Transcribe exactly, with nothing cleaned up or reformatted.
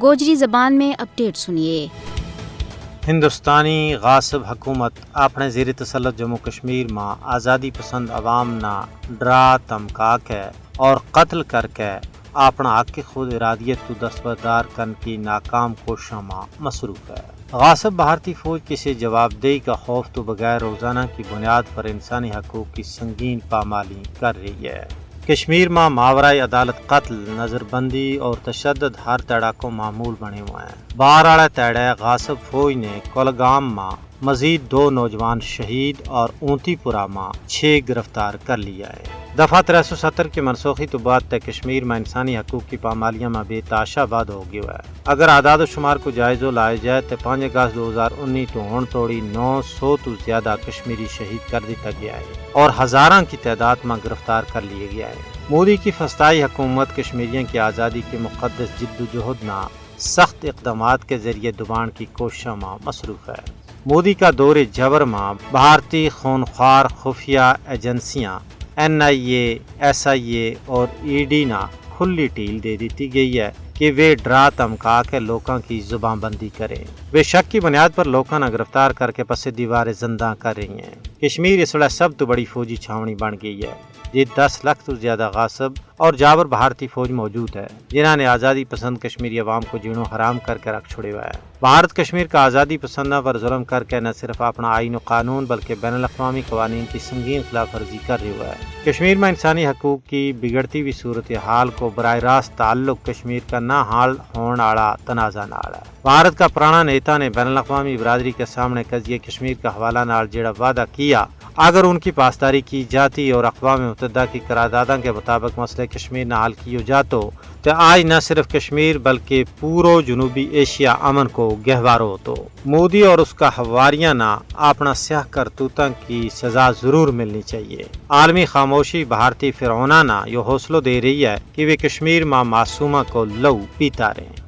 گوجری زبان میں اپڈیٹ سنیے۔ ہندوستانی غاصب حکومت اپنے زیر تسلط جموں کشمیر ما آزادی پسند عوام نا ڈرا تمکا کے اور قتل کر کے اپنا حق خود ارادیت کو دستبردار کرن کی ناکام کوششاں ما مصروف ہے۔ غاصب بھارتی فوج کسی جواب دہی کا خوف تو بغیر روزانہ کی بنیاد پر انسانی حقوق کی سنگین پامالی کر رہی ہے۔ کشمیر ما ماورائے عدالت قتل، نظربندی اور تشدد ہر تیڑا کو معمول بنے ہوئے ہیں۔ بار آڑے تیڑے غاصب فوج نے کولگام ما مزید دو نوجوان شہید اور اونتی پورا ما چھ گرفتار کر لیا ہے۔ دفعہ ترے سو ستر کی منسوخی تو بعد تے کشمیر ما انسانی حقوق کی پامالیاں ما بے تاشا بعد ہو گیو ہے۔ اگر اعداد و شمار کو جائزو لائے جائے تے پانچ اگست دو ہزار انی تو ہون توڑی نو سو تو زیادہ کشمیری شہید کر دیتا گیا ہے اور ہزاراں کی تعداد ما گرفتار کر لیے گیا ہے۔ مودی کی فستائی حکومت کشمیریاں کی آزادی کے مقدس جد و جہد نا سخت اقدامات کے ذریعے دبان کی کوششاں ما مصروف ہے۔ مودی کا دور جبر ما بھارتی خونخوار خفیہ ایجنسیاں این آئی اے، ایس آئی اے اور ای ڈی نا کھلی ٹیل دے دیتی گئی ہے کہ ویہ ڈرا تمکا کے لوکاں کی زبان بندی کریں۔ ویہ شک کی بنیاد پر لوکاں نا گرفتار کر کے پسے دیوار زنداں کر رہی ہیں۔ کشمیر اس ویلے سب تو بڑی فوجی چھاونی بن گئی ہے، جی دس لکھ تو زیادہ غاصب اور جابر بھارتی فوج موجود ہے، جنہاں نے آزادی پسند کشمیری عوام کو جینو حرام کر کے رکھ چھڑے ہوا ہے۔ بھارت کشمیر کا آزادی پسنداں پر ظلم کر کے نہ صرف اپنا آئین و قانون بلکہ بین الاقوامی قوانین کی سنگین خلاف ورزی کر رہی ہوا ہے۔ کشمیر ما انسانی حقوق کی بگڑتی ہوئی صورتحال کو براہ راست تعلق کشمیر کا نہ حل ہون آڑا تنازعہ نال ہے۔ بھارت کا پرانا نیتا نے بین الاقوامی برادری کے سامنے قضیہ کشمیر کا حوالہ نال جیڑا وعدہ کیا، اگر ان کی پاسداری کی جاتی اور اقوام متحدہ کی قرارداداں کے مطابق مسئلہ کشمیر نہ حل کیو جاتو، تے آج نہ صرف کشمیر بلکہ پورو جنوبی ایشیا امن کو گہوارو ہوتو۔ مودی اور اس کا حواریاں نا اپنا سیاہ کرتوتاں کی سزا ضرور ملنی چاہیے۔ عالمی خاموشی بھارتی فرعوناں نا یوہ حوصلو دے رہی ہے کہ ویہ کشمیر ما معصوماں کو لہو پیتا رہیں۔